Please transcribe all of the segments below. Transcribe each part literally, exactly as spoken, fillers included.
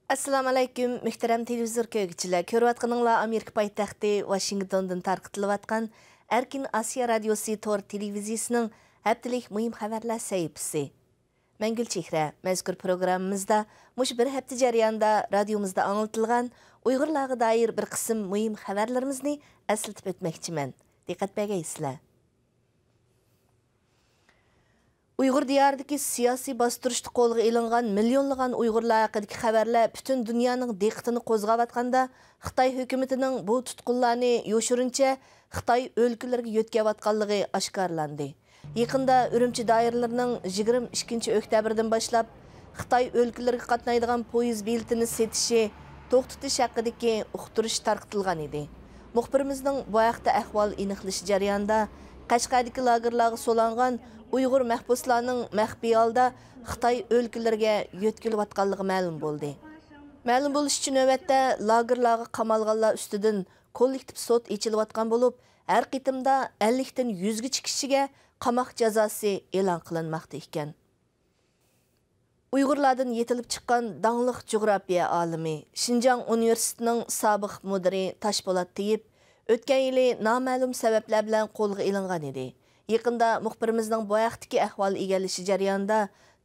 ئەسسالامۇئەلەيكۇم، مۆھتەرەم تېلېۋىزور كۆرگۈچىلەر. كۆرۈۋاتقىنىڭلار ئامېرىكا پايتەختى ۋاشىنگتوندىن تارقىتىلىۋاتقان ئەركىن ئاسىيا رادىيوسى تور تېلېۋىزىيىسىنىڭ ھەپتىلىك مۇھىم خەۋەرلەر سەھىپىسى. مەن گۈلچېھرە. مەزكۇر پروگراممىمىزدا مۇشۇ بىر ھەپتە جەريانىدا رادىيومىزدا ئاڭلىتىلغان ئۇيغۇرلارغا دائىر بىر قىسىم مۇھىم خەۋەرلىرىمىزنى ئەسلىتىپ ئۆتمەكچىمەن. دىققەت بەرگەيسىلەر. ئۇيغۇر دىيارىدىكى سىياسىي باستۇرۇشتا قولغا ئېلىنغان مىليونلىغان ئۇيغۇرلار ھەققىدىكى خەۋەرلەر پۈتۈن دۇنيانىڭ دىققىتىنى قوزغاۋاتقاندا، خىتاي ھۆكۈمىتىنىڭ بۇ تۇتقۇنلارنى يوشۇرۇنچە خىتاي ئۆلكىلىرىگە يۆتكەۋاتقانلىقى ئاشكارىلاندى. يېقىندا ئۈرۈمچى دائىرىلىرىنىڭ يىگىرمە ئىككىنچى ئۆكتەبىردىن باشلاپ خىتاي ئۆلكىلىرىگە قاتنايدىغان پويىز بېلىتىنى سېتىشى توختىتىش ھەققىدىكى ئۇقتۇرۇش تارقىتىلغان ئىدى. مۇخبىرىمىزنىڭ بۇ ھەقتە ئەھۋال ئېنىقلىشى جەريانىدا، قەشقەردىكى لاگېرلارغا سولانغان ئۇيغۇر مەھبۇسلارنىڭ مەخپىي ھالدا خىتاي ئۆلكىلىرىگە يۆتكىلىۋاتقانلىقى مەلۇم بولدى. مەلۇم بولۇشىچە، نۆۋەتتە لاگېرلارغا قامالغانلار ئۈستىدىن كوللېكتىپ سوت ئېچىلىۋاتقان بولۇپ، ھەر قېتىمدا ئەللىكتىن يۈزگىچە كىشىگە قاماق جازاسى ئېلان قىلىنماقتا ئىكەن. ئۇيغۇرلاردىن يېتىلىپ چىققان داڭلىق جۇغراپىيە ئالىمى، شىنجاڭ ئۇنىۋېرسىتېتىنىڭ سابىق مۇدىرى تاشپولات تېيىپ ئۆتكەن يىلى نامەلۇم سەۋەبلەر بىلەن قولغا ئېلىنغان ئىدى. يېقىندا مۇخبىرىمىزنىڭ بۇ ھەقتىكى ئەھۋال ئىگىلىشى جەريانىدا،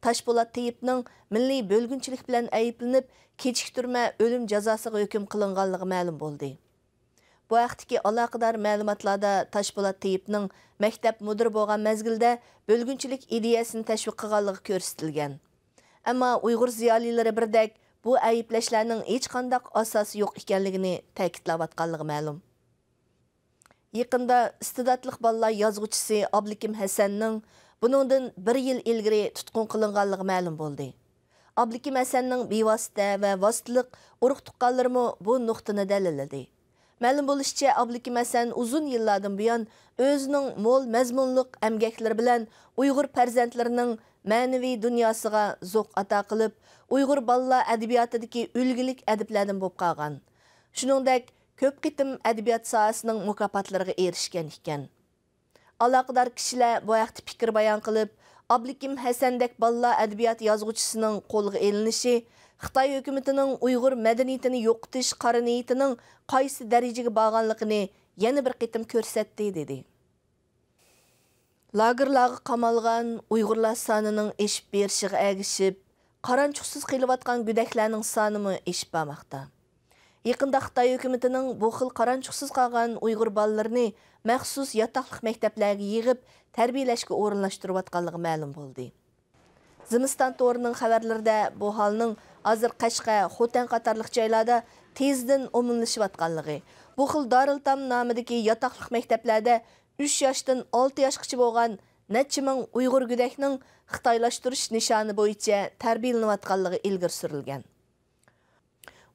تاشپولات تېيىپنىڭ مىللىي بۆلگۈنچىلىك بىلەن ئەيىبلىنىپ، كېچىكتۈرمە ئۆلۈم جازاسىغا ھۆكۈم قىلىنغانلىقى مەلۇم بولدى. بۇ ھەقتىكى ئالاقىدار مەلۇماتلاردا تاشپولات تېيىپنىڭ مەكتەپ مۇدىرى بولغان مەزگىلدە بۆلگۈنچىلىك ئىدىيەسىنى تەشۋىق قىلغانلىقى كۆرسىتىلگەن. ئەمما ئۇيغۇر زىيالىيلىرى بىردەك بۇ ئەيىبلەشلەرنىڭ ھېچقانداق ئاساسى يوق ئىكەنلىكىنى تەكىتلەۋاتقانلىقى مەلۇم. يېقىندا ئىستېداتلىق بالىلار يازغۇچىسى ئابلىكىم ھەسەننىڭ بۇنىڭدىن بىر يىل ئىلگىرى تۇتقۇن قىلىنغانلىقى مەلۇم بولدى. ئابلىكىم ھەسەننىڭ بىۋاسىتە ۋە ۋاسىتىلىق ئۇرۇق-تۇغقانلىرىمۇ بۇ نۇقتىنى دەلىللىدى. مەلۇم بولۇشىچە، ئابلىكىم ھەسەن ئۇزۇن يىللاردىن بۇيان ئۆزىنىڭ مول مەزمۇنلۇق ئەمگەكلىرى بىلەن ئۇيغۇر پەرزەنتلىرىنىڭ مەنىۋى دۇنياسىغا زوق ئاتا قىلىپ، ئۇيغۇر بالىلار ئەدەبىياتىدىكى ئۈلگىلىك ئەدىبلەردىن بولۇپ قالغان. شۇنىڭدەك، كۆپ قېتىم ئەدەبىيات ساھەسىنىڭ مۇكاپاتلىرىغا ئېرىشكەن ئىكەن. ئالاقىدار كىشىلەر بۇ ھەقتە پىكىر بايان قىلىپ، ئابلىكىم ھەسەندەك بالىلار ئەدەبىيات يازغۇچىسىنىڭ قولغا ئېلىنىشى خىتاي ھۆكۈمىتىنىڭ ئۇيغۇر مەدەنىيىتىنى يوقىتىش قارا نىيىتىنىڭ قايسى دەرىجىگە بارغانلىقىنى يەنە بىر قېتىم كۆرسەتتى، دېدى. لاگېرلارغا قامالغان ئۇيغۇرلار سانىنىڭ ئېشىپ بېرىشىغا ئەگىشىپ، قارانچۇقسىز قېلىۋاتقان گۆدەكلەرنىڭ سانىمۇ ئېشىپ بارماقتا. يېقىندا خىتاي ھۆكۈمىتىنىڭ بۇ خىل قارانچۇقسىز قالغان ئۇيغۇر بالىلىرىنى مەخسۇس ياتاقلىق مەكتەپلەرگە يىغىپ، تەربىيەلەشكە ئورۇنلاشتۇرۇۋاتقانلىقى مەلۇم بولدى. زىمىستان تورىنىڭ خەۋەرلىرىدە بۇ ھالنىڭ ھازىر قەشقەر، خوتەن قاتارلىق جايلاردا تېزدىن ئومۇملىشىۋاتقانلىقى، بۇ خىل دارىلتام نامىدىكى ياتاقلىق مەكتەپلەردە ئۈچ ياشتىن ئالتە ياشقىچە بولغان نەچچە مىڭ ئۇيغۇر گۆدەكنىڭ خىتايلاشتۇرۇش نىشانى بويىچە تەربىيەلىنىۋاتقانلىقى ئىلگىرى سۈرۈلگەن.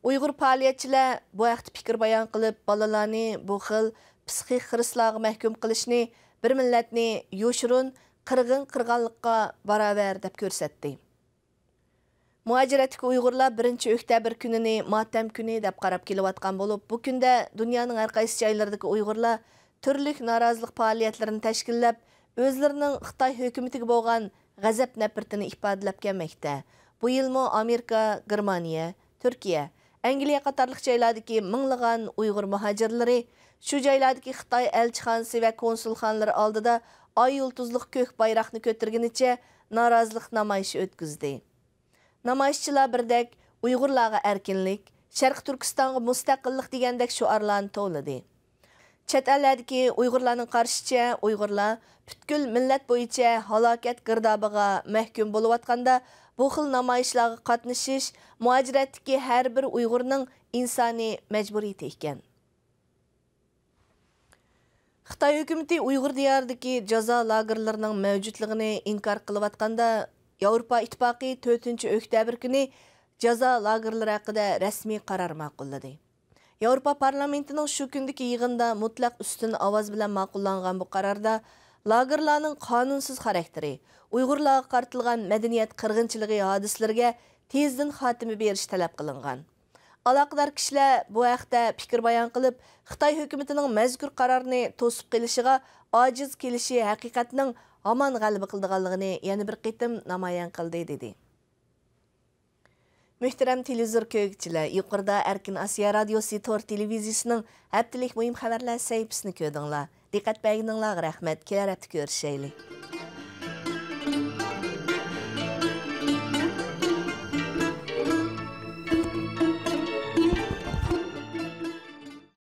ئۇيغۇر پائالىيەتچىلەر بۇ ھەقتە پىكىر بايان قىلىپ، بالىلارنى بۇ خىل پىسخىك خىرىسلارغا مەھكۇم قىلىشنى بىر مىللەتنى يوشۇرۇن قىرغىن قىرغانلىققا باراۋەر دەپ كۆرسەتتى. مۇھاجىرەتتىكى ئۇيغۇرلار بىرىنچى ئۆكتەبىر كۈنىنى ماتەم كۈنى دەپ قاراپ كېلىۋاتقان بولۇپ، بۇ كۈندە دۇنيانىڭ ھەر قايسى جايلىرىدىكى ئۇيغۇرلار تۈرلۈك نارازىلىق پائالىيەتلىرىنى تەشكىللەپ، ئۆزلىرىنىڭ خىتاي ھۆكۈمىتىگە بولغان غەزەپ-نەپرىتىنى ئىپادىلەپ كەلمەكتە. بۇ يىلمۇ ئامېرىكا، گېرمانىيە، تۈركىيە، ئەنگلىيە قاتارلىق جايلاردىكى مىڭلىغان ئۇيغۇر مۇھاجىرلىرى شۇ جايلاردىكى خىتاي ئەلچىخانىسى ۋە كونسۇلخانىلىرى ئالدىدا ئاي يۇلتۇزلۇق كۆك بايراقنى كۆتۈرگىنىچە نارازىلىق نامايىشى ئۆتكۈزدى. نامايىشچىلار بىردەك «ئۇيغۇرلارغا ئەركىنلىك، شەرقىي تۈركىستانغا مۇستەقىللىق» دېگەندەك شوئارلارنى توۋلىدى. چەت ئەللەردىكى ئۇيغۇرلارنىڭ قارىشىچە، ئۇيغۇرلار پۈتكۈل مىللەت بويىچە ھالاكەت گىردابىغا مەھكۇم بولۇۋاتقاندا، بۇ خىل نامايىشلارغا قاتنىشىش مۇھاجىرەتتىكى ھەر بىر ئۇيغۇرنىڭ ئىنسانىي مەجبۇرىيىتى ئىكەن. خىتاي ھۆكۈمىتى ئۇيغۇر دىيارىدىكى جازا لاگېرلىرىنىڭ مەۋجۇتلۇقىنى ئىنكار قىلىۋاتقاندا، ياۋروپا ئىتتىپاقى تۆتىنچى ئۆكتەبىر كۈنى جازا لاگېرلىرى ھەققىدە رەسمىي قارار ماقۇللىدى. ياۋروپا پارلامېنتىنىڭ شۇ كۈندىكى يىغىنىدا مۇتلەق ئۈستۈن ئاۋاز بىلەن ماقۇللانغان بۇ قاراردا، لاگېرلارنىڭ قانۇنسىز خاراكتېرى، ئۇيغۇرلارغا قارىتىلغان مەدەنىيەت قىرغىنچىلىقى ھادىسىلىرىگە تېزدىن خاتىمە بېرىش تەلەپ قىلىنغان. ئالاقىدار كىشىلەر بۇ ھەقتە پىكىر بايان قىلىپ، خىتاي ھۆكۈمىتىنىڭ مەزكۇر قارارنى توسۇپ قېلىشىغا ئاجىز كېلىشى ھەقىقەتنىڭ ھامان غەلىبە قىلىدىغانلىقىنى يەنە بىر قېتىم نامايان قىلدى، دېدى. مۆھتەرەم تېلېۋىزور كۆرگۈچىلەر، يۇقىرىدا ئەركىن ئاسىيا رادىيوسى تور تېلېۋىزىيىسىنىڭ ھەپتىلىك مۇھىم خەۋەرلەر سەھىپىسىنى كۆردۈڭلار. دىققەت بەرگىنىڭلارغا رەھمەت. كېلەر ھەپتە كۆرۈشەيلى.